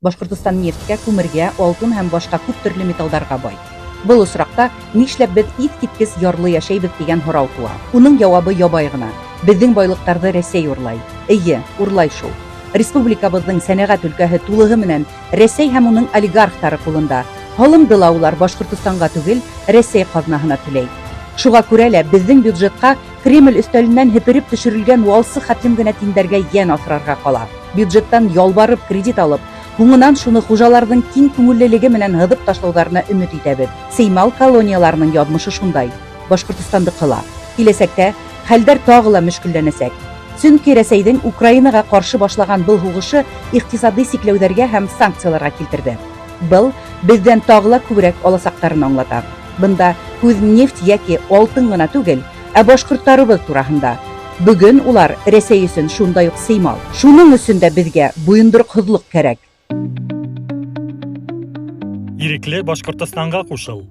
Башҡортостан нефткә, күмергә, алтын һәм башҡа күп төрлө металдарға бай. Был осраҡта нишләп беҙ иҫ киткес ярлы йәшәйбеҙ тигән һорау тыуа. Уның яуабы ябай ғына. Беҙҙең байлыҡтарҙы Рәсәй урлай. Эйе, урлай шул. Республикабыҙҙың сәнәғәт өлкәһе тулыһы менән Рәсәй һәм уның олигархтары ҡулында. Һалымды ла улар Башҡортостанға түгел, Рәсәй ҡаҙнаһына түләй. Шуға күрә лә беҙҙең бюджетҡа Кремль өҫтәленән һепереп төшөрөлгән валсыҡ хәтлем генә тиндәргә йән аҫрарға ҡала. Бюджеттан ялбарып кредит алып, һуңынан шуны хужаларҙың киң күңеллелеге менән һыҙып ташлауҙарына өмөт итәбеҙ. Сеймал колонияларының яҙмышы шундай, Башҡортостандыҡы ла. Киләсәктә хәлдәр тағы ла мөшкөлләнәсәк. Сөнки Рәсәйҙең Украинаға ҡаршы башлаған был һуғышы иҡтисади сикләүҙәргә һәм санкцияларға килтерҙе. Был беҙҙән тағы ла күберәк аласаҡтарын аңлата. Бында һүҙ нефть йәки алтын ғына түгел, ә башҡорттарыбыҙ тураһында. Бөгөн улар Рәсәй өсөн шундай уҡ сеймал. Шуның өсөн дә беҙгә бойондороҡһоҙлоҡ кәрәк. Ирекле Башҡортостанға ҡушыл!